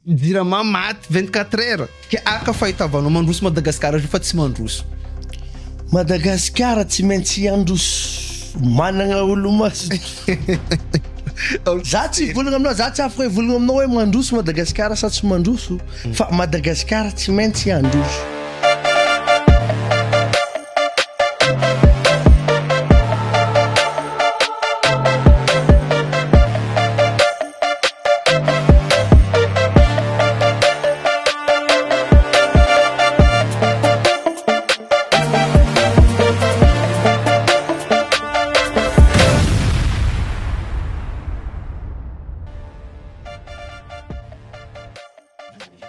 Jirama maty 24 heures ke araka fahitavanao mandroso Madagasikara zao fa tsy mandroso. Madagasikara tsy maintsy handroso managna olo-mazoto. Za tsy hivolagna aminao, za tsy afaka hivolagna aminao hoe mandroso Madagasikara sa tsy mandroso fa Madagasikara tsy maintsy handroso.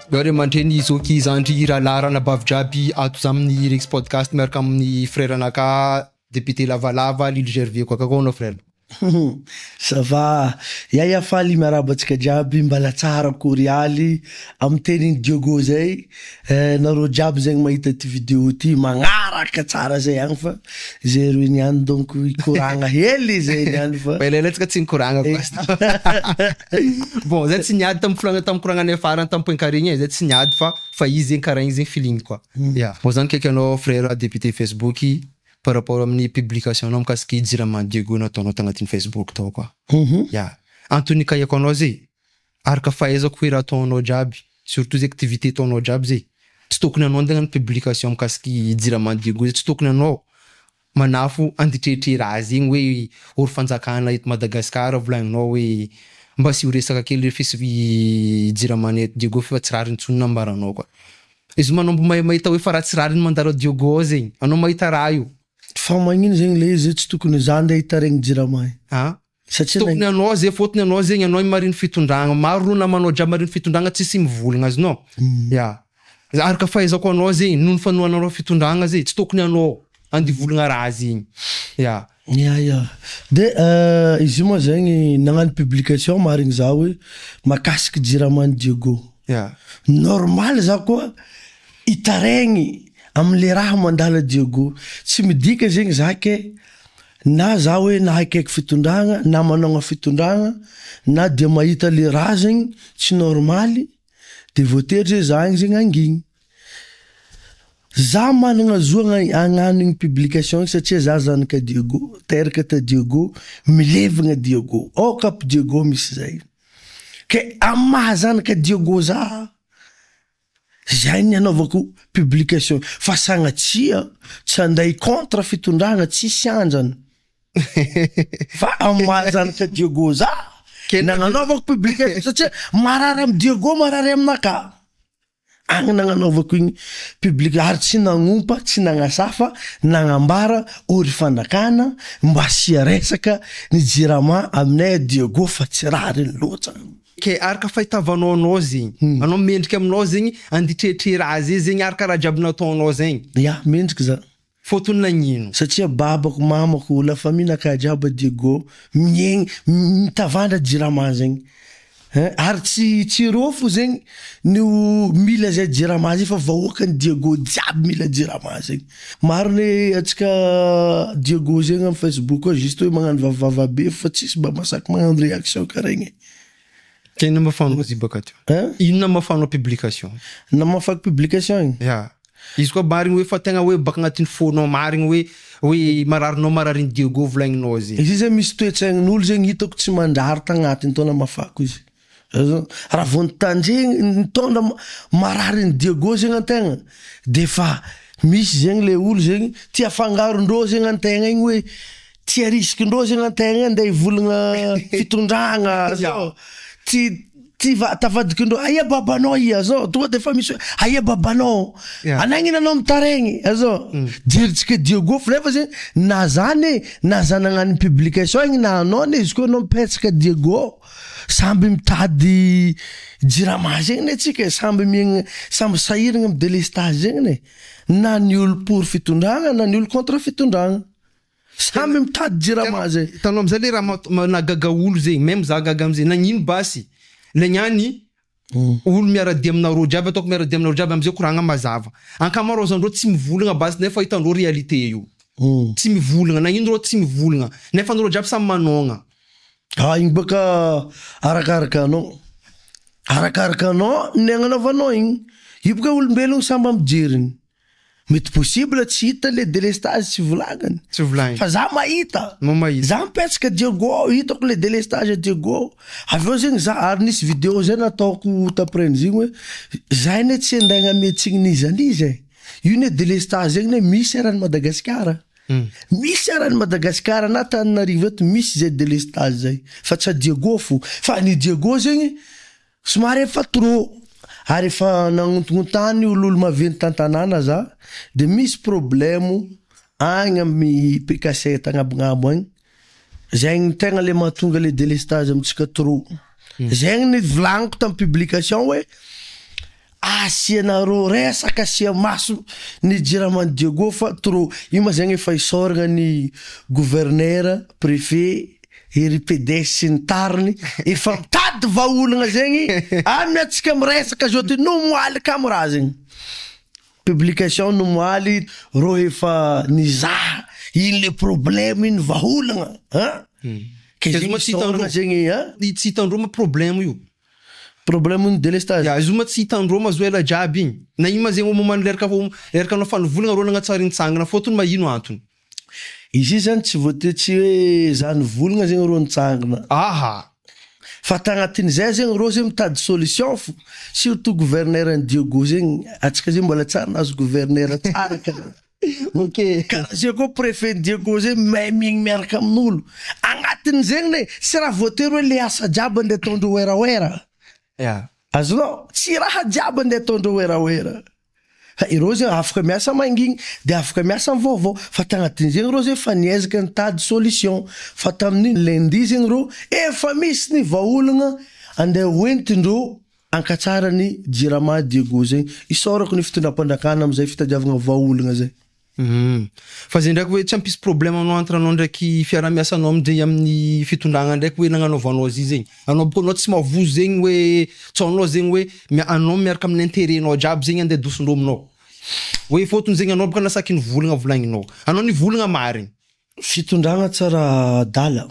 Ray aman-dreny, zoky, zandry, rahalahy, ranabavy jiaby ato za amin'ny Rex Podcast miaraka amin'ny frère anakahy député lavalava Lily Gervais koa kakao anao frère. Ça va, Yaya faly miarahaba antsika jiaby, mbala tsara korialy, amin'ny tenin'i Diogo zay, nareo jiaby zegny mahita ty video ty magnaraka tsara zay agny fa zay roe niany donc hikoragna hely zay niany fa. Fa elaela tsika tsy nikoragna pasta. Bon zay tsy niady tamin'ny folagna tamin'ny koragnanay farany tamin'ny point carré igny e, zay tsy niady fa fa izy zegny karaha igny zegny feeling koa. Ya. Bon zany kaiky anao frère député Facebook par rapport amin'ny publication nao mikasiky jirama Diego nataonao tagnatin'ny Facebook tao koa. Ya. Antony nikahiako anao zay, araka fahaizako hoe raha ataonao jiaby, surtout zay activité ataonao jiaby zay, tsy tokony anao ndeha hagnano publication mikasiky jirama Diego zay, tsy tokony anao manafo anditretre raha zegny hoe oro fanjakana eto Madagascar volagninao hoe mba asio resaka kely re fis jirama eto Diego fa tsy rariny intsony nambaranao koa. Izy manombo mahay mahita hoe fa raha tsy rariny mandalo a Diogo ao zegny. Anao mahita raha io. Fa magnino zegny le izy tsy tokony za ndeha hitaregny jirama io. A. Satria Tsy tokony anao zay fôtony anao zegny anao mariny fitondragna maro ro namanao jiaby mariny fitondragna tsisy mivolagna azonao. Ya. Araka fahaizako anao zegny noho ny fanohananao fitondragna zay tsy tokony anao andeha hivolagna raha zegny. Ya. Ya ya. De izy io moa zegny nagnano publication marigny za hoe makasiky jirama ny Diego. Ya. Normal za koa hitaregny amle raha mandalo a Diego. Tsy midika zegny za ke na za hoe na akaiky fitondragna na manogna fitondragna na dia mahita le raha zegny tsy normaly de voatery zay za igny zegny hangigny. Za managna zo hagnano igny publication igny satria za zanaka Diego, teraka ta Diego, milevigna Diego, ao Cap Diego misy zay. Ke amy maha zanaka Diego za, zay ny anaovako publication fa sagnatsia tsy anday contre fitondragna tsisy andrana. Fa amy maha zanaka Diego za, nagnanaovako publication satria marary amy Diego marary aminakahy. Agny nagnanaovako igny public ary tsy nagnompa tsy nagnasafa nagnambara ô ry fanjakana mba asia resaka ny jirama aminay a Diego fa tsy rariny loatra. Ke araka fahitavanao anao zegny, anao mendrika aminao zegny anditretre raha zay zegny araka raha jiaby nataonao zegny. Ya, mendrika za. Fôtony nagnino? Satria babako, mamako, la famille nakahy jiaby a Diego miegny mitavandra jirama zegny hein ary tsy tsy reo fo zegny no mila zay jirama zay fa vahoakan'i Diego jiaby mila jirama zegny. Maro ne antsika Diego zegny am Facebook ao juste hoe magnano vavavava be fa tsisy mba masaky magnano réaction karaha igny e. Ka inona mafanao izy baka teo? Hein? Inona mafanao publication? Namafako publication igny? Ya. Izy koa marigny hoe fa tegna hoe baka agnatin'ny fônao marigny hoe hoe mararinao mararin'i Diego volagninao zegny. Izy io zegny misy toe-tsaignin'olo zegny hitako tsy mandrary tagnatiny tao namafako izy. Raha vao nitandregny nitondra mararin'i Diego zegny antegna de fa misy zegny le olo zegny tia afangarondreo zegny antegna igny hoe tia risque-ndreo zegny antegna andeha hivolagna fitondragna zao ty ty va tavadikindreo aia babanao ia zao tonga de efa misy hoe aia babanao anagnina anao mitaregny azao jerintsika Diego fa nefa zegny na zany e na za nagnano publication igny na anao anie izy koa anao mipetsaka Diego samby mitady jirama zegny anie tsika e samby miaigna samby sahiragna amy delestage zegny anie na ny olo pour fitondragna na ny olo contre fitondragna. Samby mitady jirama zay. Hitanao amizay le raha nahagaga olo zegny, meme za gaga amizay, nagnino basy le niany olo miara-dia aminareo jiaby ataoko miara-dia aminareo jiaby amizay koragna mazava, ankamaroazandreo tsy mivolagna basy nefa hitandreo réalité io, tsy mivolagna, nagnino reo tsy mivolagna nefa nareo jiaby samy manôgna. Ah igny bôka arakaraka anao. Arakaraka anao ny agnanaovanao igny. Io boka olombelogno samby am jeriny. Mety possible tsy hita le delestage tsy volagniny. Tsy volagniny. Fa za mahita. Anao mahita. Za mipetsaka Diego ao, hitako le delestage a Diego ao. Avy eo zegny za, ary nisy video zay nataoko taprès-n'izigny hoe, zay anie tsy andeha agnamia tsigny n'iza n'iza e. Io ne delestage zegny ne misy eran'i Madagasikara. Misy eran'i Madagasikara na Antananarivo eto misy zay delestage zay. Fa tsy a Diego fo. Fa ny Diego zegny Somary efa trop ary efa nagnontognotany ololo maventy tantanàna za de misy problemo agny amy PKC agnabognabo agny, zegny tegna le mahatonga le delestage amitsika trop, zegny ny volagniko tamy publication hoe asianareo resaka asia maso ny jirama ny Diego fa trop, io ma zegny efa isaoragna ny gouverneur, prefet, Ery PDS sy ny tariny efa mitady vahaolagna zegny any atsika miresaka zao ty nomoaly kamo raha zegny publication nomoaly rô efa nizaha ino le problème ino vahaolagna an ke Izy zegny moa tsy hitandro- isaoragna zegny an Tsy hitandreo ma problème io. problème ny délestage Ya, izy io ma tsy hitandreo ma zo ela jiaby igny. Na ino ma zegny au moment leraka leraka anao fa nivolagna rô nagnatsara nitsangana fôtony ma ino antony. Izy io zany tsy voatery tsy hoe za nivolagna zegny rô nitsangana. Aha! Fa tagnatin'izay zegny rô zegny mitady solution fo, surtout gouverneur an'i Diego zegny, antsika zegny mbola tsary nahazo gouverneur tsara karaha Ok. Karaha zay koa préfet n'i Diego zegny mahay miaigny miaraka amin'olo. Agnatin'izegny ne, tsy raha voatery hoe le asa jiaby andeha ataondreo werawera. Ya. Azonao? Tsy raha jiaby andeha ataondreo werawera. Fa ireo zegny afaka miasa mangigny de afaka miasa am vaovao fa tagnatin'izegny reo zegny efa niezaka nitady solution fa tamin'iny lundi zegny reo efa misy ny vahaolagna andeha hoentindreo ankatsara ny jirama Diego zegny. Isaorako ny fitondram-panjakana amizay fitadiavagna vahaolagna zay. Hum. Fa zay ndraiky hoe tsy hampisy problème anao entre anao ndraiky fiaraha-miasanao amindray amin'ny fitondragna ndraiky hoe nagnanaovanao azy io zegny. Anao bôka anao tsy mahavozo zegny hoe tsy anao zegny hoe anao miaraka amin'ny intérêt-nao jiaby zegny andeha adosondreo aminao. Hoe fôtony zegny anao bôka nasaky nivolagna volagninao. Anao nivolagna marigny. Fitondragna tsara adala.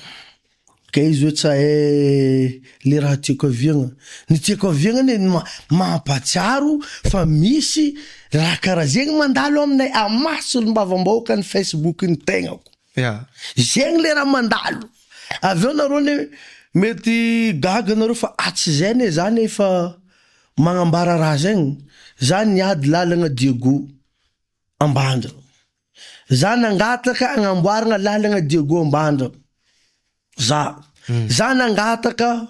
Ka izy hoe tsa eh le raha tiako aviagna. Ny tiako aviagna anie ny mampatsiaro fa misy raha karaha zegny mandalo aminay amin'ny maha solombavambahoaka ny Facebook ny tegnako. Zegny le raha mandalo. Avy eo nareo anie mety gaga nareo fa atsy zay anie za anie efa magnambara raha zegny. Za niady lalagna Diego Ambanja. Za nangataka agnamboaragna lalagna Diego Ambanja. Za. Za nangataka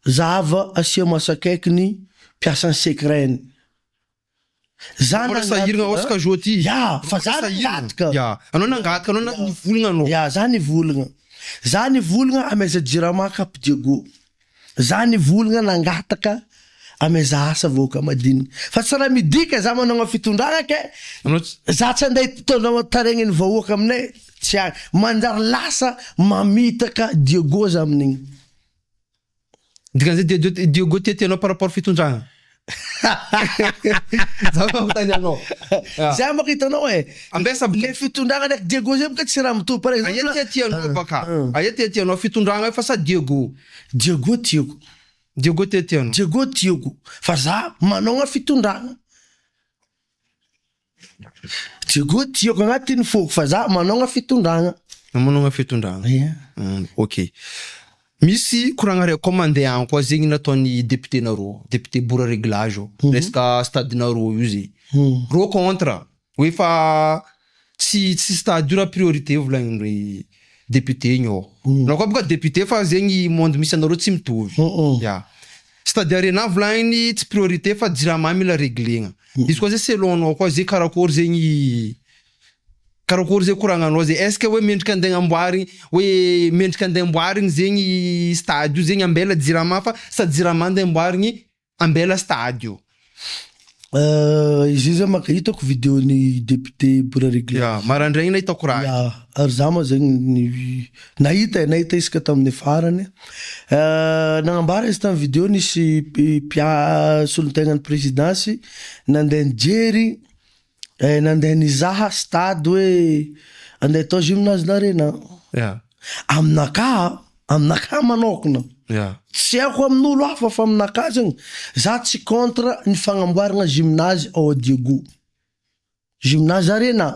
zava asia maso akaiky ny mpiasan'ny Secren. Za Mbola sahiragna nangataka. Oscar Joti. Ya, fa Mbola za sahiragna. nangataka. Ya, anao nangataka, anao nivolagna anao. Ya, za nivolagna. Za nivolagna amaiza Jirama Cap Diego. Za nivolagna nangataka amaiza asa vahoaka madiniky. Fa tsy raha midika za managna fitondragna ke Anao tsy za tsy andeha hitondra taregniny vahoaka aminay tsy agny. Manjary lasa mamitaka Diego za amin'igny. Dikan'izay Diego Diego tiatianao par rapport fitondragna. Za manontany anao. Za manko hitanao e. Ambesa Le fitondragna ndraiky Diego zay boka tsy raha mitovy par Aia exemple. tiatianao baka. Aia tiatianao fitondragna fa sa Diego. Diego tiako. Diego tiatianao. Diego tiako fa za manogna fitondragna. Diego tiako agnatin'ny foko fa za manogna fitondragna. Manogna fitondragna. Ia. Ok. Misy koragna raiky koa mandeha agny koa zegny nataon'ny député nareo, député Bora Réglage io. Resaka stade nareo io zegny. Reo contre hoe fa tsy tsy stade io raha priorité volagnindreo député igny ao. Anao koa boka député fa zegny monde misy anareo tsy mitovy. Ya. Stade Arena volagniny tsy priorité fa Jirama mila réglegna. Izy koa zay selon anao koa zay karakory zegny karakory zay koragnanao zay est-ce que hoe mendrika andeha agnamboarigny hoe mendrika andeha amboarigny zegny stade io zegny ambela Jirama fa sa Jirama andeha amboarigny ambela stade io. Izy io zany manko hitako vidéo ny député Bora Réglage. Ya, maraindraigny nahitako raha. Ya, ary za moa zegny ny nahita e, nahita isaka tamin'ny farany. Nagnambara izy tamin'ny vidéo nisy mpia- solontegnan'ny présidence nandeha nijery nandeha nizaha stade hoe andeha atao gymnase l'arena. Ya. Aminakahy, aminakahy manokana. Tsy haiko amin'olo hafa fa aminakahy zegny, za tsy contre ny fagnamboaragna gymnase ao Diego. Gymnase Arena.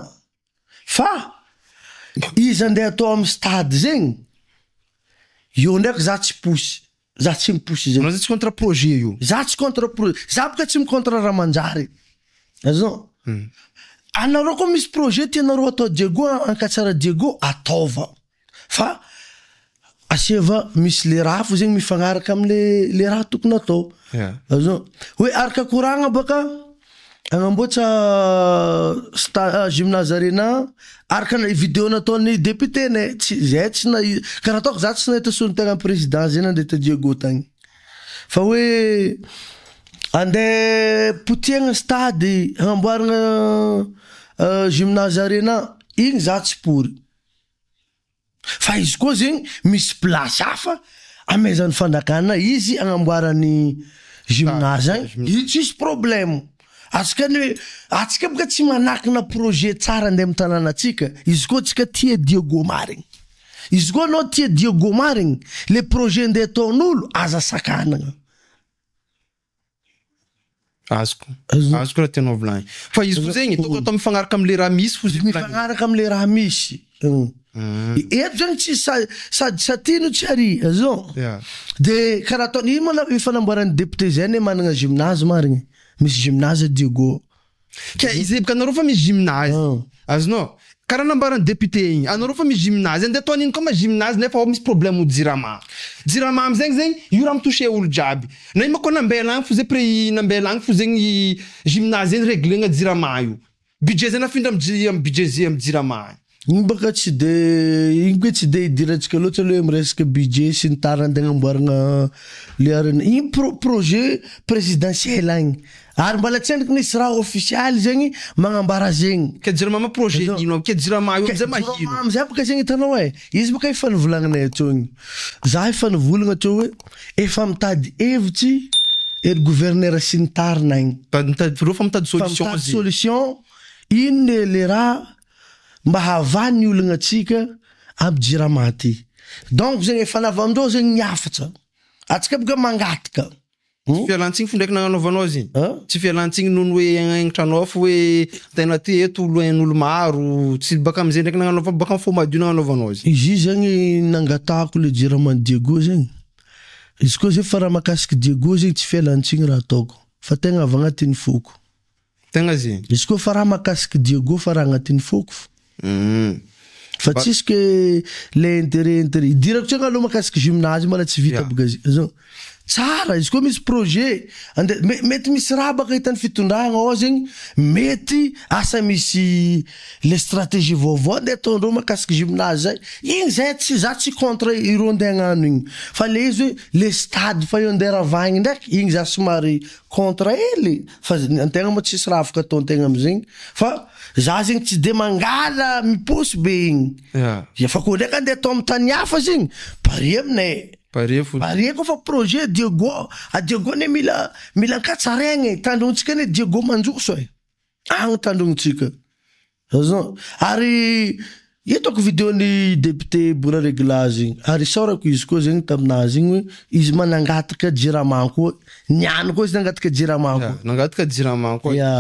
Fa izy andeha atao amin'ny stade zegny, eo ndraiky za tsy posy. Za tsy miposy zegny. Anao zany tsy contre projet io? Za tsy contre projet. Za boka tsy mi-contre raha manjary. Azonao? Anareo koa misy projet tianareo atao Diego, Ankatsara Diego, ataova. Fa asiava misy le raha fo zegny mifagnaraka amle le raha tokony atao. Azonao? Hoe araka koragna baka agnamboatra sta- gymnase arena araka ny video nataon'ny député nay, tsy zay tsy nahi- karaha ataoko za tsy nahita solontegna président zay nandeha ta Diego tagny. Fa hoe andeha potehagna stade agnamboaragna gymnase arena, igny za tsy pour. Fa izy koa zegny misy place hafa amezan'ny fanjakana izy agnamboarany gymnase agny, io tsisy problème. Atsika ny atsika boka tsy manakana projet tsara andeha amin'ny tanànatsika, izy koa tsika tia Diego marigny. Izy koa anao tia Diego marigny, le projet ndeha ataon'olo aza sakanagna. Azoko. Azoko raha tianao volagny. Fa izy fo zegny tokony atao mifagnaraka amle raha misy fo zegny. Mifagnaraka amle raha misy. Eto zegny tsy sady tsy aty no tsy ary. Azonao? De karaha ataony ino moa na fanamboaran'ny député zay anie managna gymnase marigny. Misy gymnase Diego. Ka izy bôka anareo fa misy gymnase. Azonao? Karaha nambaran'ny député igny, anareo fa misy gymnase, andeha atao an'ino koa ma gymnase nefa ao misy problème jirama. Jirama amizegny zegny, io raha mi-toucher olo jiaby. Na io manko nambela agny fo zay pré nambela agny fo zegny gymnase zegny regler-gna jirama io. Budget zay nafindra am am budget ze am jirama agny. Igny bôka tsy de igny koa tsy de idirantsika loatra aloha amy resaka budget sy ny tariny andeha agnamboaragna le arena. Igny pro- projet présidentiel agny. Ary mbola tsy endriky nisy raha ofisialy zegny magnambara zegny. Ke jirama ma projet nino ke jirama io amizay mahino. Jirama amizay boka zegny hitanao e, izy boka efa nivolagninay teo igny, za efa nivolagna teo hoe efa mitady hevitsy ery gouverneur sy ny tariny agny. Mitady, reo fa mitady Fa solution mitady zegny. solution, ino le le raha mba hahavaha ny olagna antsika amy jirama ty. Donc zegny efa navandreo zegny ny hafatra, antsika boka mangataka. Tsy fialantsiny fo ndraiky nagnanaovanao azy igny? Tsy fialantsiny noho ny hoe haignaignitra anao fo hoe tegna ty eto olo hain'olo maro, tsy baka amizay ndraiky nagnanaova fa baka amy fo madio nagnanaovanao azy. Izy io zegny nangatahako le Jiraman'i Diego zegny, izy koa zay fa raha mahakasiky Diego zegny tsy fialantsiny raha ataoko fa tegna avy agnatin'ny foko. Tegna zegny. Izy koa fa raha mahakasiky Diego fa raha agnatin'ny foko fo. Fa tsisy ke le intérêt intérêt. Idirako tsika aloha mahakasiky gymnase mbola tsy vita boka zao. Tsara izy koa misy projet ande mety misy raha baka hitan'ny fitondragna ao zegny mety asa misy le stratégie vaovao andeha ataondreo mahakasiky gymnase zay. Igny zay tsy za tsy contre ireo andeha hagnano igny fa le izy hoe le stade fa eo andeha ravagny ndraiky igny za somary contre hely fa antegna moa tsisy raha afaka ataontegna amizegny fa za zegny tsy de mangala miposy be igny ya fa koa ndraiky andeha atao amy tany hafa zegny pare aminay Pare fo. Pare koa fa projet Diego a Diego anie mila mila ankatsaraigna e tandrognontsika anie Diego mandroso e agny tandrognontsika. Azonao? Ary hitako video ny député Bora Reglage igny, ary isaorako izy koa zegny taminazy igny hoe izy ma nangataka jirama koa, niany koa izy nangataka jirama koa. Ya, nangataka jirama koa. Ya.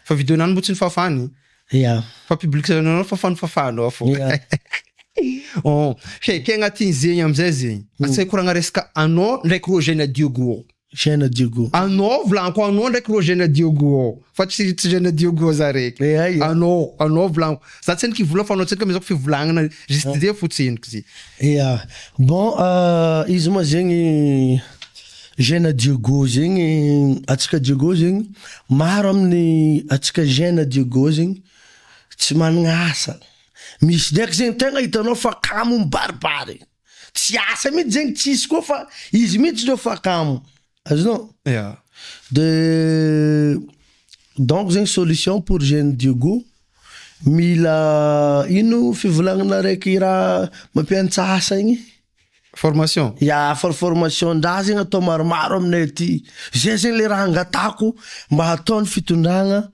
Fa video nany moa tsy nifafany. Ya. Fa public anao fafany fafanao fô. Ya. Oh, he, ke agnatin'izegny amizay zegny, antsika hikoragna resaka anao ndraiky Rogena Diogo. Jeune Diogo. Anao volaniko anao ndraiky rô jeune Diogo ao fa tsy tsy jeune Diogo za raiky. Eh, ay. Anao anao volaniko. Za tsy endriky hivola fa anao tsy endriky amezako fivolagnana juste zay fo tsy endriky zay. Ya. Bon izy moa zegny jeune Diogo zegny antsika Diogo zegny maro amin'ny antsika jeune Diogo zegny tsy managna asa. Misy ndraiky zegny tegna hitanao fa kamo mibaribary. Tsy asa mihitsy zegny tsisy koa fa izy mihitsy zao fa kamo. Azonao? Ya. De donc zegny solution pour jeune Diogo mila ino fivolagnana raiky raha mampianatra asa igny? Formation? Ya, for formation ndraha zegny atao maromaro aminay aty. Zay zegny le raha angatahako mba hataon'ny fitondragna.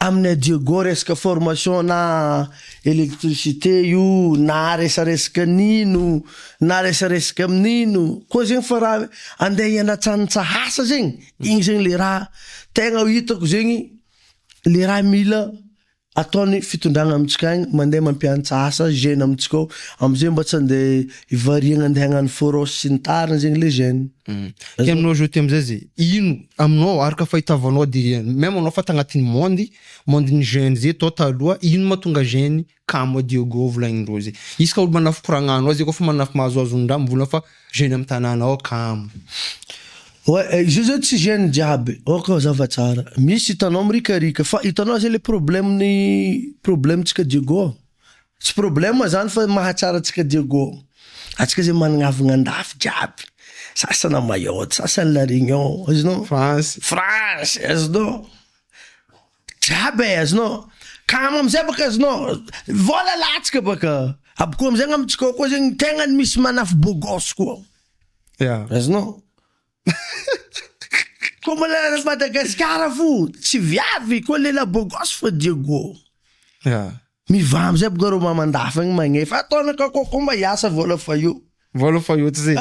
Aminay Diego resaka formation na electricité io na resaresaka nino na resaresaka amin'ino koa zegny fa raha andeha hianatsanatsa asa zegny igny zegny le raha tegna hitako zegny le raha mila Ataony fitondragna amintsika agny mandeha mampianatra asa jeune amintsika ao amizay mba tsy andeha hivariagna andeha hagnano foros sy ny tariny zegny le jeune. Ke aminao jeté amizay ze ino aminao araka fahitavanao de meme anao fa tagnatin'ny monde monde ny jeune ze tao taloha ino mahatonga jeune kamo a Diego volagnindreo ze isaka olo manafo koragnanao ze koa fa manafo mahazoazon-draha mivolagna fa jeune amy tanàna ao kamo. Ouais, izy io zao tsy jeune jiaby, aoka hazava tsara, misy hitanao mirikarika fa hitanao zay le problème ny problème tsika Diego, tsy problème zany fa mahatsara antsika Diego, antsika zay managna havagna andafy jiaby, sasany à Mayotte, sasany la Réunion, azonao, France, France, azonao, jiaby e, azonao, kamo amizay baka azonao, vola latsaka baka, aby koa amizay amitsika ao koa zegny tegna misy manafy beau gosse koa. Ya. Azonao? Koa mbola any Madagasikara fo, tsy viavy koa lehilahy beau gosse fo Diego. Ya. Mivaha amizay boka reo mamandafy agny magnefa ataonaka koa mba hiasa vola fa io. Vola fa io tsy zay.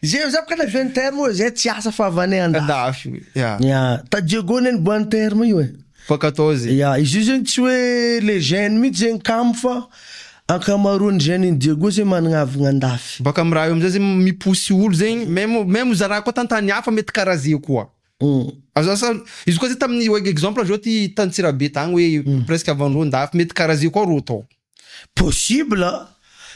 Zay amizay boka naviany terme hoe zay tsy hiasa fa avy any andafy. Andafy. Ya. Ya. Ta Diego anie niboahan'ny terme io e. Baka atao zay. Ya, izy io zegny tsy hoe le jeune mihitsy zegny kamo fa Ankamaroan'ny jeune ny Diego zay managna havagna andafy. Baka am raha io amizay zegny miposy olo zegny meme meme zaraha koa tantany hafa mety karaha ze koa. Azo asa izy koa zay tamin'ny hoe exemple zao ty t'Antsirabe tagny hoe presque avandreo andafy mety karaha ze koa rô tao. Possible,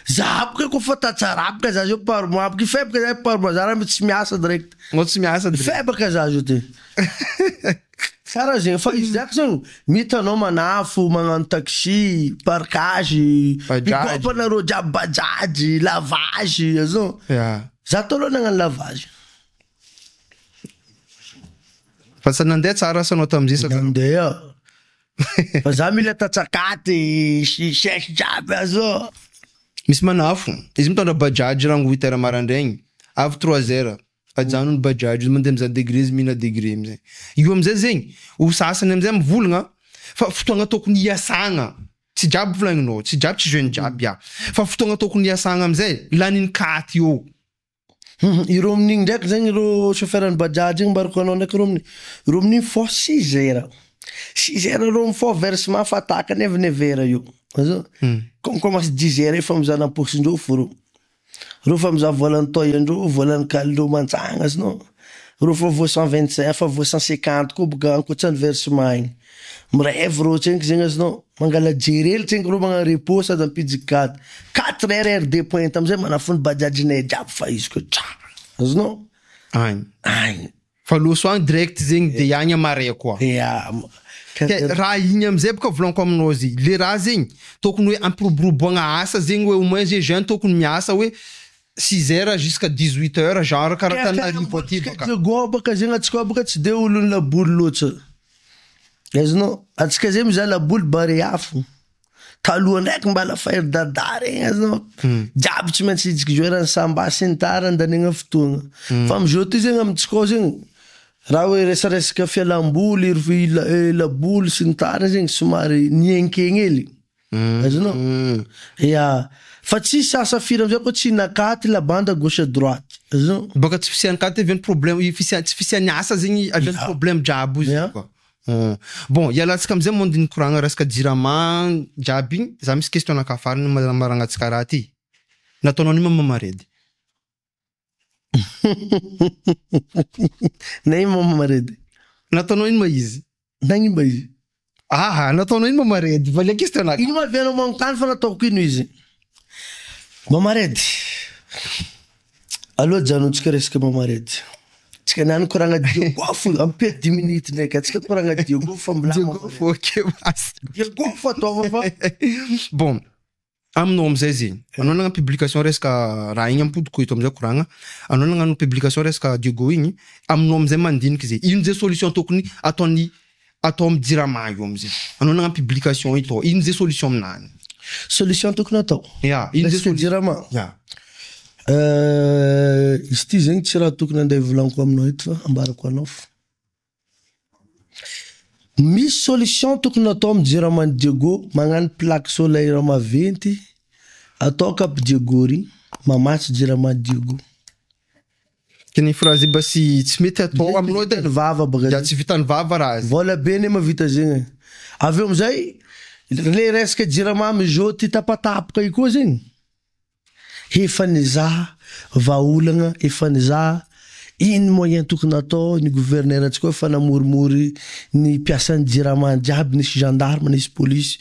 za boka koa fa tatsara boka za zao par mois boka faible za par mois za raha tsy miasa direct. Anao tsy miasa direct. Faible ka za zao ty. Tsara zegny fa izy drako zegny mety anao manafo, magnano taxi, parkage, Bajaj. bikôpa anareo jiaby bajaj, lavage, azonao? Ya. Za taloha nagnano lavage. Fa sa nandeha tsara asa anao tamizay sa karaha? Nandeha. Fa za mila tatsakaty sy sesy jiaby azonao? Misy manafo, izy mitondra bajaj rango huit heures maraindraigny, avy trois heures. Ajanony bajaj io mandeha mizaha degré izy mihina degré amizay. Io amizay zegny ho sasany amizay mivolagna fa fotoagna tokony hiasagna tsy jiaby volagninao tsy jiaby tsy jeune jiaby ya fa fotoagna tokony hiasagna amizay lanin'ny katy eo. Hum ireo amin'igny ndraiky zegny ireo chauffeur ny bajaj igny mbarako anao ndraiky ireo amin'igny ireo amin'igny fô six heures six heures ireo mifô versement fa takany avy neuf heures io azonao comme commence dix heures io efa mizaha lamposin-dreo fô reo. Reo fa mizaha volan'ny toy-andreo, volan'ny kalindreo mantsagna sinon reo fa voa 125, fa voa 150 koa boka ankoatran'ny versement igny. Mirevy reo tsenky zegny sinon mangala jery hely tsenky reo magnano repos sady ampijiky quatre. Quatre heures heure de pointe amizay manafo ny bajaj-nay jiaby fa izy koa tsara. Azonao? Agny. Agny. Fa loso agny direct zegny de agny amaray koa. Ya. Ke raha igny amizay boka volaniko aminao zegny, le raha zegny tokony hoe ampiroboroboagna asa zegny hoe au moins ze jeune tokony miasa hoe six heures jusqu'à dix huit heures genre karaha Antananarivo aty baka. Diego baka zegny antsika baka tsy de olon'ny laboly loatra. Azonao? Antsika zegny mizaha laboly Barea fo. Taloha ndraiky mbala fahery dada regny azonao. Jiaby tsy maintsy hitsiky joueur ny samba sy ny tariny andanigna fotoagna. Fa amizao ty zegny amitsika ao zegny raha hoe resaresaka fialamboly ry laboly sy ny tariny zegny somary nienkegny hely. Azonao? Ya. Fa tsisy asa firy amizay koa tsy nakaty la bande à gauche à droite. Azonao? Bôka tsy fisian'ny katy avy eo ny problème, fisian'ny tsy fisian'ny asa zegny avy eo ny problème jiaby izy koa. Bon, hialantsika amizay monde nikoragna resaka jirama jiaby igny, za misy question anakahy farany maragnatsika raha ty, nataonao nino ma mamaredy? Nagnino ma mamaredy? Nataonao ino ma izy? Nagnino ma izy? Aha, nataonao ino mamaredy? Valia question anakahy. Ino ma avianao magnontany fa nataoko ino izy? Mamaredy, aloha ajanontsika resaka mamaredy. Tsika niany koragna Diego fo ampia dix minutes ndraiky atsika koragna Diego fa mbola Diego fo ok basy. Diego fo ataova fa. Bon, aminao amizay zegny, anao nagnano publication resaka raha igny ampodiko eto amizay koragna, anao nagnano publication resaka Diego igny, aminao amizay mandiniky zay, ino zay solution tokony ataony atao amy jirama io amizay, anao nagnano publication io tao, ino zay solution aminany? Solution tokony atao? Ya, ino zay Resaka solution? jirama? Ya. Izy ty zegny tsy raha tokony andeha hivolagniko aminao eto fa ambarako anao fo. Misy solution tokony atao am jirama ny Diego magnano plaque solaire maventy atao cap Diego ry mamatsy jirama Diego. Ke ny phrase mba sy tsy mety atao aminao edy e. Vava baka Ya tsy vitan'ny vava raha zy. Vola be anie mahavita zegny e. Avy eo amizay le resaka jirama amizao ty tapatapaka io koa zegny Efa nizaha vahaolagna, efa nizaha ino moyen tokony atao, ny gouverneur antsika koa efa namorimory ny mpiasan'ny jirama jiaby, nisy gendarme, nisy polisy,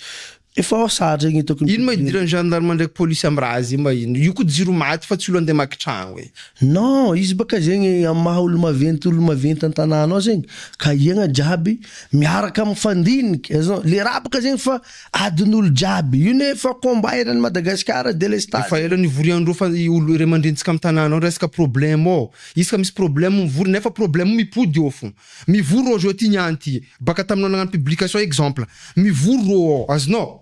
efa ao sary zegny hitako. Ino ma idiran'ny gendarme ndraiky polisy am raha zay ma ino? Io ko jiro maty fa tsy olo andeha hamaky tragno e. Non, izy baka zegny am maha olo maventy olo maventy an-tanàna ao zegny, ka iagna jiaby miaraka mifandiniky, azonao, le raha baka zegny fa Adin'olo jiaby. Io ne efa combat eran'i Madagasikara delestage. Efa ela nivoriandreo fa i olo ray aman-drenitsika am tanàna ao resaka problème ao. Isaka misy problème mivory nefa problème mipody eo fo. Mivory rô zao ty niany ty. Baka taminao nagnano publication exemple. Mivory rô ao. Azonao?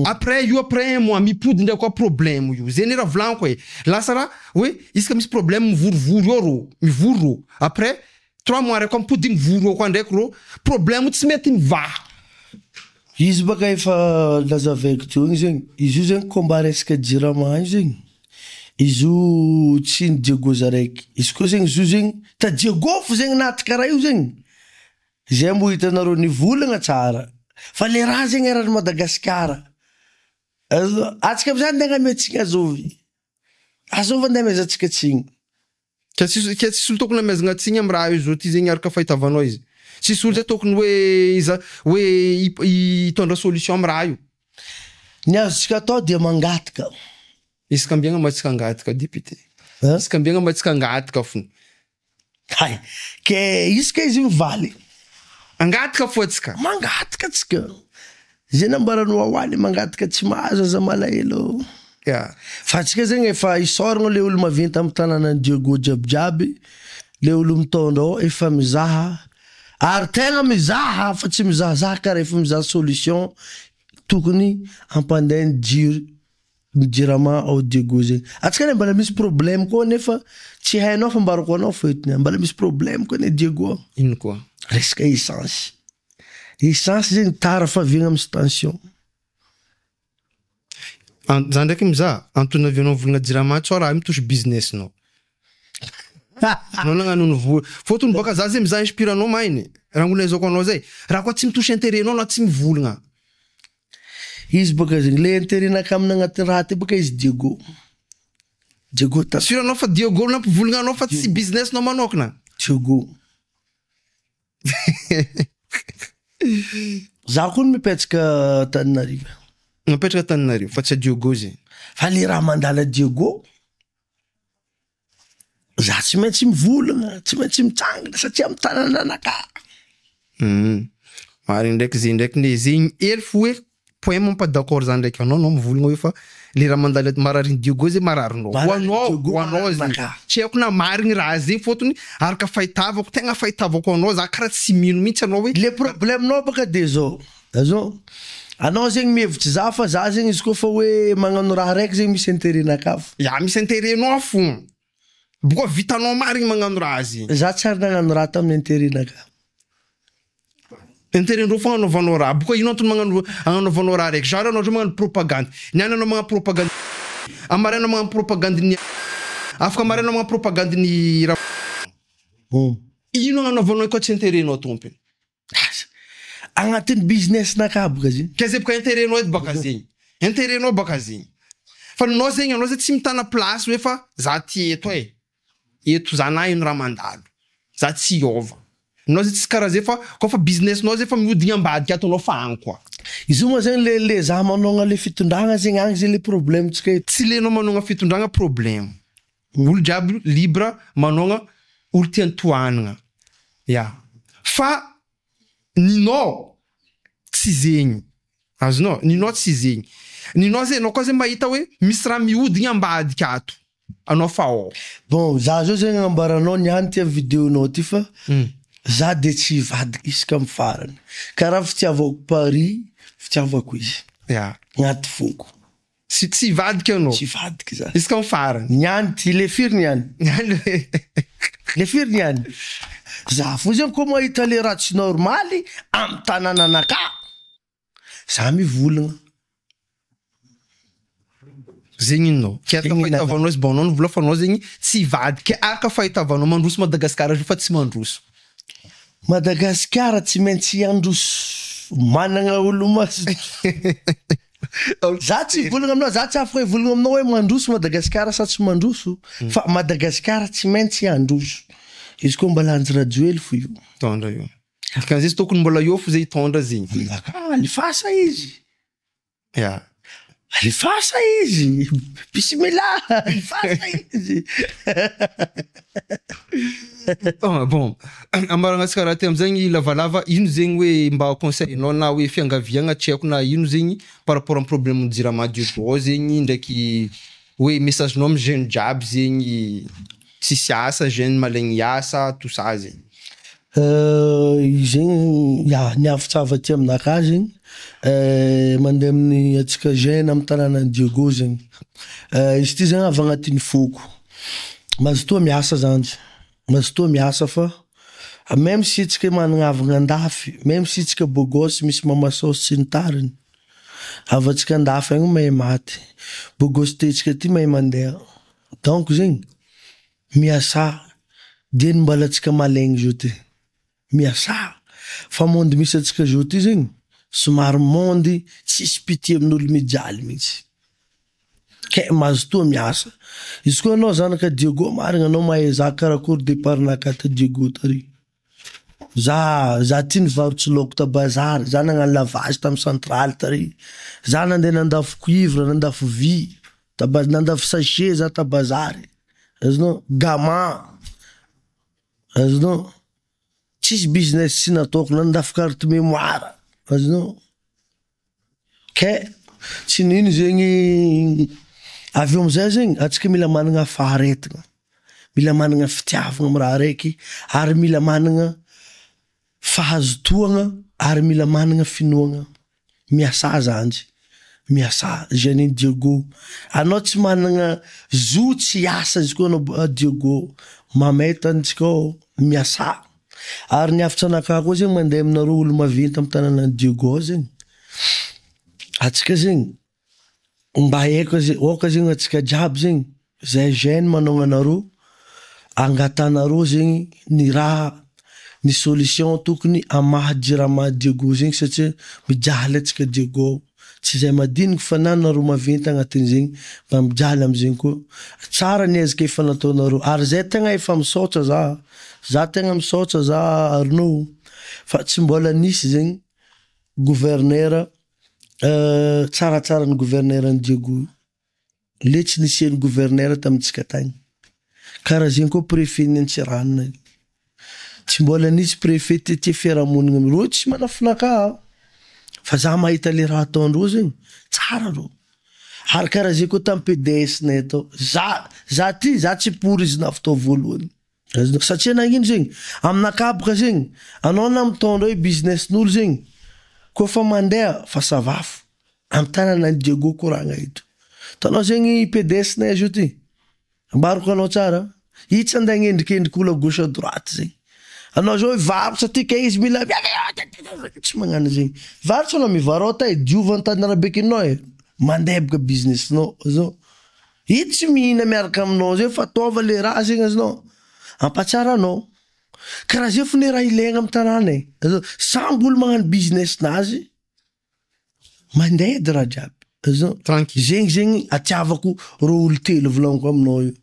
Après io après un mois mipody ndray koa problème io. Zay ne raha volagniko e. Lasa raha hoe isaka misy problème mivorivory eo rô. Mivory rô. Après Trois mois reko mipody mivory eo koa ndraiky rô problème tsy mety mivaha. Izy baka efa nazavaiko teo igny zegny, izy io zegny combat resaka jirama io zegny, izy io tsy ny Diego zaraiky, izy koa zegny izy io zegny ta Diego fo zegny naty karaha io zegny, zay mbo hitanareo nivolagna tsara, fa le raha zegny eran'i Madagasikara, atsika amizay andeha agnamia tsigny azovy, azovy andeha amezantsika tsigny. Ka tsisy ka tsisy olo tokony amezagna tsigny am raha io zao ty zegny araka fahitavanao izy. Tsisy olo zay tokony hoe iza hoe hitondra solution am raha io. Ny azontsika atao dia mangataka. Isaka ambiagna ma tsika angataka député. Isaka ambiagna ma tsika angataka fo. Hay, ke isaka izy mivaly. Angataka fo atsika. Mangataka atsika. Zay nambaran'i Wawa le mangataka tsy mahazo aza malahelo. Ya. Fa antsika zegny efa isaoragna le olo maventy am tanànan'i Diego jiaby jiaby, le olo mitondra ao efa mizaha ary tegna mizaha fa tsy mizahazaha kara efa mizaha solution tokony hampandeha ny jiro ny jirama ao Diego zegny. Antsika anie mbala misy problème koa nefa tsy hainao fa ambarako anao fo eto niany, mbala misy problème koa anie Diego ao. Ino koa? Resaka essence. Essence zegny tara faviagna amy station. An, za ndraiky mizaha, antony navianao volagna jirama tsao raha io mitosy business-nao. Anao nagnano ny vola. Fôtony bôka za zay mizaha inspire anao mainy. Raha mbola ahaizako anao zay. Raha koa tsy mitosy intérêt-nao anao tsy mivolagna. Izy bôka zegny, le intérêt-naka aminy agnatin'ny raha ty bôka izy Diego. Diego ta. Sûr anao fa Diego nampivolagna anao fa tsy business-nao manokana? Diego. Za koa mipetraka Antananarivo. Mipetraka Antananarivo fa tsy a Diogo zegny. Fa le raha mandala a Diogo, za tsy maintsy mivolagna, tsy maintsy mitsangana satria amy tanananakahy. Marigny ndraiky zegny ndraiky ne zegny hely fo hoe Point mampa d'accord za ndraiky anao anao mivolagna hoe fa le raha mandalo eto mararin'i Diego zay mararinao ho anao ho anao zegny tsy haiko na marigny raha zegny fôtony araka fahitavako tegna fahitavako anao za karaha tsy mino mintsy anao hoe Le problème nao baka de zao, azonao, anao zegny mihevitry za fa za zegny izy koa fa hoe magnano raha raiky zegny misy interet nakahy fo. Ya misy interet nao fô, bôka vitanao marigny magnano raha zegny. Za tsy ary nagnano raha tamin'ny interet nakahy. Intérêt-ndreo fogna anaovanao raha. Bôka ino antony magnano agnanaovanao raha raiky? Genre anao zao magnano propagandy. Niany anao magnano propagandy amaray anao magnano propagandy ny afaka amaray anao magnano propagandy ny raha. Ino agnanaovanao koa tsy intérêt-nao tompony? Asa. Agnatin'ny business-nakahy boka zegny. Ka zay boka intérêt-nao edy baka zegny. Intérêt-nao baka zegny. Fa ninao zegny anao zay tsy mitana place hoe fa za ty eto e. Eto za na ino raha mandalo za tsy hiova. Nao zay tsy karaha zay fa koa fa business nao zay fa mihodigny ambadika ato anao fa agny koa. Izy io moa zegny le le za manôgna le fitondragna zegny agny zegny le problème tsika eto. Tsy le anao manôgna fitondragna problème. Olo jiaby libre manôgna olo tiany tohanagna. Ya. Fa Ninao tsy zegny. Azonao? Ninao tsy zegny. Ninao zegny, anao koa zegny mahita hoe misy raha mihodigny ambadika ato. Anao fa ao. Bon, za zao zegny agnambaranao niany ty am video-nao ty fa za de tsy hivadika isaka am farany. Karaha fitiavako Paris, fitiavako izy. Ya. Agnaty foko. Tsy tsy hivadika anao. Tsy hivadika za. Isaka am farany. Niany ty, le firy niany? Niany Le firy niany? Za fo zegny koa mahita le raha tsy normaly amy tanànanakà, za mivolagna. Zegny inonao? Ke araka Zegny inona? fahitavanao izy bon anao nivola fa anao zegny tsy hivadika araka fahitavanao mandroso Madagasikara io fa tsy mandroso. Madagasikara tsy maintsy handroso, managna olo mazoto. Za tsy hivolagna aminao, za tsy afaka hivolagna aminao hoe mandroso Madagasikara sa tsy mandroso fa Madagasikara tsy maintsy handroso. Izy koa mbola Andry Rajoely fo io. Hitondra io. Dikan'izay izy tokony mbola eo fo zay hitondra zegny. Alefasa izy. Ya. Alefasa izy. Bismillah, alefasa izy. Ah, bon, ambarantsika raha ty amizegny lavalava, ino zegny hoe mba conseil-nao na hoe fiangaviagna tsy haiko na ino zegny par rapport amy problème jirama Diego zegny ndraiky hoe message-nao amy jeune jiaby zegny tsisy asa, jeune malaigny hiasa, tout ça zegny. Zegny ya, ny avy aty aminakahy zegny mandeha amin'ny antsika jeune amy tanànan'i Diego zegny. Izy ty zegny avy agnatin'ny foko. Mazotoa miasa zany, mazotoa miasa fa même si antsika managna havagna andafy, même si antsika beau gosse misy mamasôsy sy ny tariny, havantsika andafy agny mahay maty, beau gosse tentsika ty mahay mandeha. Donc zegny, miasa dieny mbola antsika malaigny zao ty. Miasa fa monde misy antsika zao ty zegny, somary monde tsisy pitié amin'olo mijaly mihitsy. Ke mazotoa miasa. Izy koa anao zanaka Diego marigny anao mahay za karakory départ nakahy ta Diego tary. Za ty nivarotry laoko ta bazary, za nagnano lavage tamy centrale tary. Za nandeha nandafo cuivre, nandafo vy, ta nandafo sachet za ta bazary. Azonao? Gama. Azonao? Tsisy business tsy nataoko, nandafo carte mémoire. Azonao? Ke tsy nino zegny avy eo amizay zegny antsika mila managna faharetagna, mila managna fitiavagna amy raha raiky ary mila managna fahazotoagna ary mila managna finoagna. Miasa zany, miasa jeune Diego. Anao tsy managna zo tsy hiasa izy koa anao Diego. Mamay tanitsika ao, miasa. Ary ny hafitra anakahy koa zegny mandeha aminareo olo maventy amy tanànan'i Diego ao zegny. Atsika zegny mba haiko ze, aoka zegny atsika jiaby zegny, zay jeune manao anareo, angatanareo zegny ny raha, ny solution tokony hamaha jirama Diego zegny satria mijaly atsika Diego. Tsy zay madiniky fa na nareo maventy agnatin'izegny mba mijaly amizegny koa. Tsara ny ezaka efa nataonareo ary zay tegna efa misaotra za. Za tegna misaotra za Arnaud fa tsy mbola nisy zegny gouverneur tsaratsara ny gouverneur ny Diego. Le tsy nisian'ny gouverneur tamintsika tagny. Karaha zegny koa préfet ny Antsiranana. Tsy mbola nisy préfet tiatia fiarahamonigna. Reo tsy manafinakahy fa za mahita le raha ataondreo zegny tsara reo. Ary karaha zegny koa tamy PDS nay atao. Za ty za tsy pour izy navy tao voalohany. Satria nagnino zegny? Aminakahy boka zegny, anao na mitondra hoe business-n'olo zegny, koa fa mandeha fa ça va fo. Amy tanànan'i Diego koragna eto. Hitanao zegny PDS nay zio ty, ambarako anao tsara, i tsy andeha hagnendrikendriky olo à gauche à droite zegny. Anao zao hivarotra ty ke izy mila tsy magnano zegny. Varotra anao mivarota e, diova an-tany arabekinao e, mandeha boka business-nao azonao. I tsy mihina miaraka aminao zay fa ataova le raha zegny azonao, ampatsara anao. Karaha zay fo ne raha ilaigna amy tanàna e. Samby olo magnano business-nazy, mandeha edy raha jiaby. Azonao? Tranquille. Zegny zegny atiavako reo olo telo volagniko aminao io.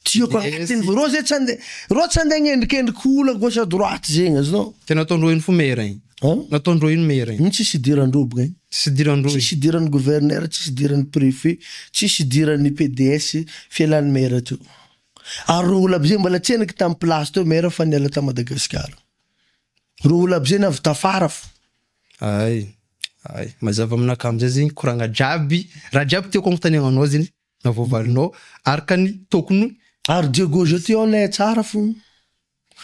Tiako agnatiny reo zay tsy andeha, reo tsy andeha hagnendrikendriky olo à gauche à droite zegny azonao. Ke nataondreo ino fo maire igny? Hein? Nataondreo ino maire igny? Iny tsisy idirandreo boka igny. Tsisy idirandreo Tsisy idiran'ny gouverneur, tsisy idiran'ny préfet, tsisy idiran'ny PDS fialan'ny maire teo. Ary reo olo aby zay mbola tsy enaky tamy place teo maire fa niala ta Madagasikara. Reo olo aby zay navy tafara fo. Ay, ay, mazava aminakahy amizay zegny koragna jiaby, raha jiaby tiako agnontaniana anao zegny na voavalinao araka ny tokony. Ary Diego zao ty ao nay tsara fo.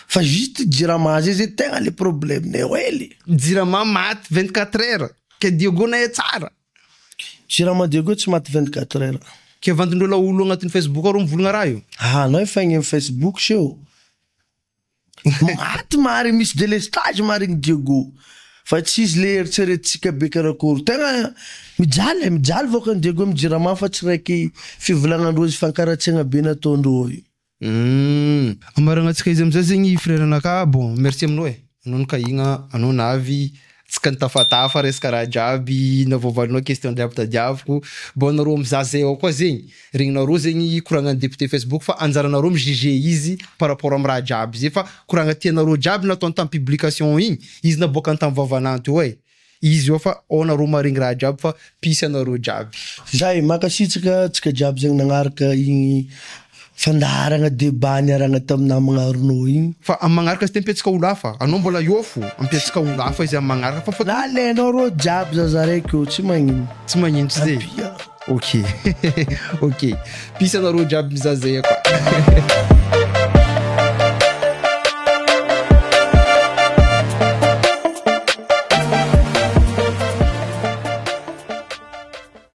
Fa juste Jirama zay zay tegna le problème nay hely. Jirama maty 24 heures, ke Diego nay tsara. Jirama Diego tsy maty 24 heures. Ke vandindreo la olo agnatin'ny Facebook ao reo mivolagna raha io. Ah, anao efa agny amy Facebook seo. Maty marigny misy delestage marigny Diego fa tsy izy le eritreretintsika be karakory tegna mijaly e mijaly vahoakan'i Diego am jirama fa tsy raiky fivolagnandreo izy fankaratsiagna be nataondreo io. Humm ambaranantsika izy amizay zegny frère anakahy bon merci aminao e anao nikahigna anao navy tsika nitafatafa resaka raha jiaby navoavalinao question jiaby tadiaviko bon anareo mizaha zay ao koa zegny regninareo zegny koragnan'ny député facebook fa anjaranareo mi juger izy par rapport am raha jiaby zay fa koragna tianareo jiaby nataony tam publication igny izy naboakany tam vavanah teo e izy eo fa ao nareo maregny raha jiaby fa peace anareo jiaby. Zay, mankasitraka antsika jiaby zegny nagnaraka igny fandaharagna débat niarahagna tamin'ny namagna Arnaud igny. Fa am magnaraka izy ty ampiantsika olo hafa, anao mbola eo fo, ampiantsika olo hafa izy am magnaraka fa fa. Na alainao rô jiaby zaza raiky eo tsy magnino. Tsy magnino tsy zay? Ampia. Ok ok, peace anareo jiaby mizaha zay koa.